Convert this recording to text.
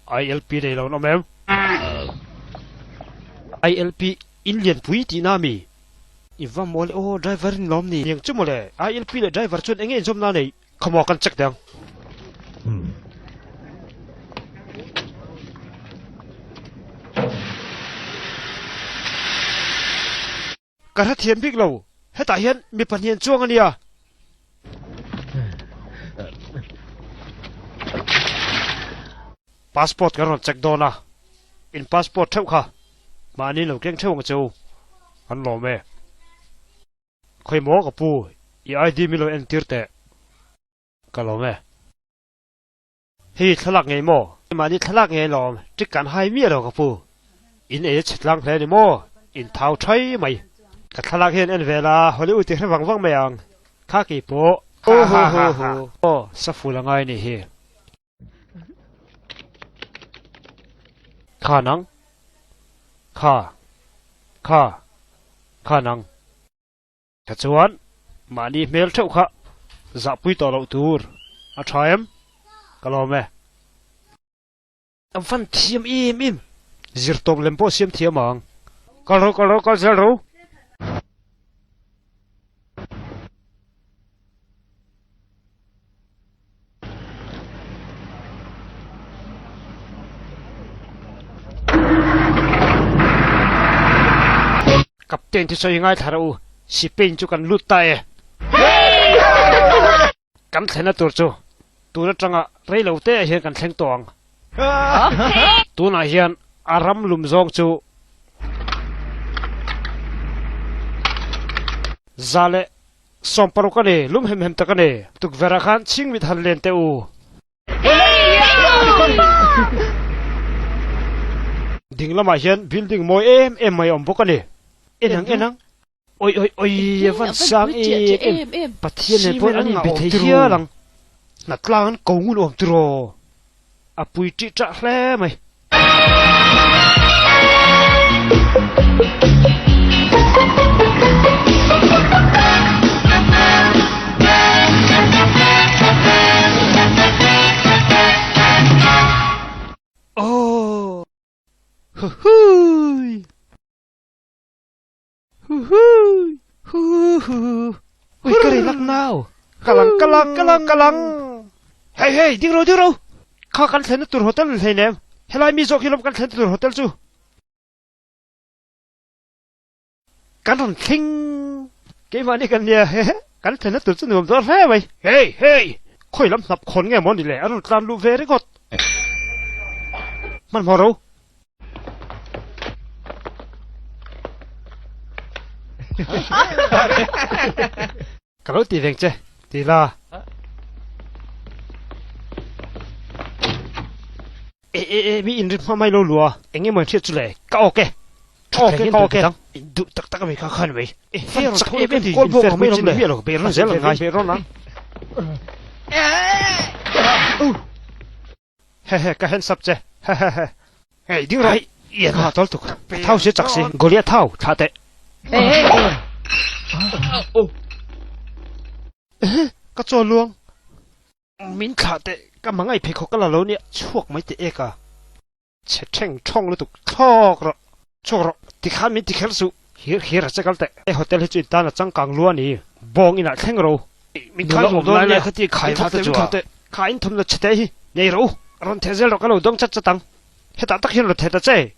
ILP nei lo an awm em? ILP in lianpui tihna a mi? I va mawl e aw, driver in lawm ni. Niang chu mawle, ILP leh driver chuan enge inzawmna a neih? Khawmaw kan check dang. Ka hrethiam bik lo, hetah hian mi pahnih an chuang a nia. Passport kan rawn check dawn a, in passport theuh kha mahni lo keng theuh ang che u, an lawm e. Khawi maw ka pu, i ID min lo entir teh. Ka lawm e. Hei thlalak ngei maw? Mahni thlalak ngei alawm, ṭik kan hai miah lo ka pu. In ei a chhe tlang hle ni maw? In thau ṭhai mai. Ka thlalak hian en ve la, Hollywood i hre vang vang mai ang. Kha kei pawh. Hu hu hu hu. Aw, saful a ngai ni hi. Kha nang. Kha. Kha. Kha nang. Tha chuan mahni hmel theuh kha zahpui tawh loh tur a tha em? Ka lawm e. A van thiam em em. Zirtawp lem pawh siam thiam ang. Kal ro kal ro kal zel ro. Captain chu sawi ngai thla rawh u, Spain chu kan lut ta e. Kan thlenna tur chu tun atanga rei lo te ah hian kan thleng tawh ang. Tunah hian a ram lum zawng chu 100 160 a ni, lum hem hem tak a ni. Tukverh ah khan chhingmit han len teh u. Ding lamah hian building mawi em em mai a awm bawk a ni. En ang en ang. Oi oi oi a van sang em em. Pathian nen pawh an inbe thei hial ang. Hnatlang an ko ngun awm tiraw. A pui ṭih ṭah hle mai. Aww! Huhuii! Huhuii! Huhuhu! Ui ka rei lak nau! Ka lang ka lang ka lang ka lang! Hei hei ding ro ding ro! Kha kan thlenna tur hotel ni hleinem! Helai mi zawk hi lawm kan thlenna tur hotel chu! Kan rawn thleng! Keimahni kan nia he he! Kan thlenna tur chu nuam dawn hle mai! Hei hei! Khawi lam hnap khawn nge maw ni le? A rawn tlan luh ve ringawt! Hmanhmawh ro! Ka lo ti veng che, ti la. E e e, mi inri hma mai lo lua, eng emaw in hriat chu le, ka awk e. Ka awk e, ka awk e. In duh tak tak a mi kha khan mai. E he rawn tho em em kawl bawk ang mai lawm le. Miah lo, bei rawn zel ang ngai. Bei rawn ang. Hehe ka hands up che hehehe. Hei ding rawh. Hei ka tawlh tuk. A thau si chak si. Goliath thau thlah teh. Ka chaw luang. Min thlah teh ka mangai pheikhawk ka la lo nia chhuak mai teh ek a. Chhe theng thawng lutuk thlawk rawh. Chhuak rawh tikhan min tikher suh. Hir hir a che kal teh. He hotel hi chu in tan a changkang lua a ni. Bawng inah thleng ro. Min khai awm lai lai khati khai vak te chu a. Kha in thawmhnaw chhe te hi nei ro. Rawn theh zel rawh ka lo dawng chat chat ang. Hetah tak hian rawn theh ta che.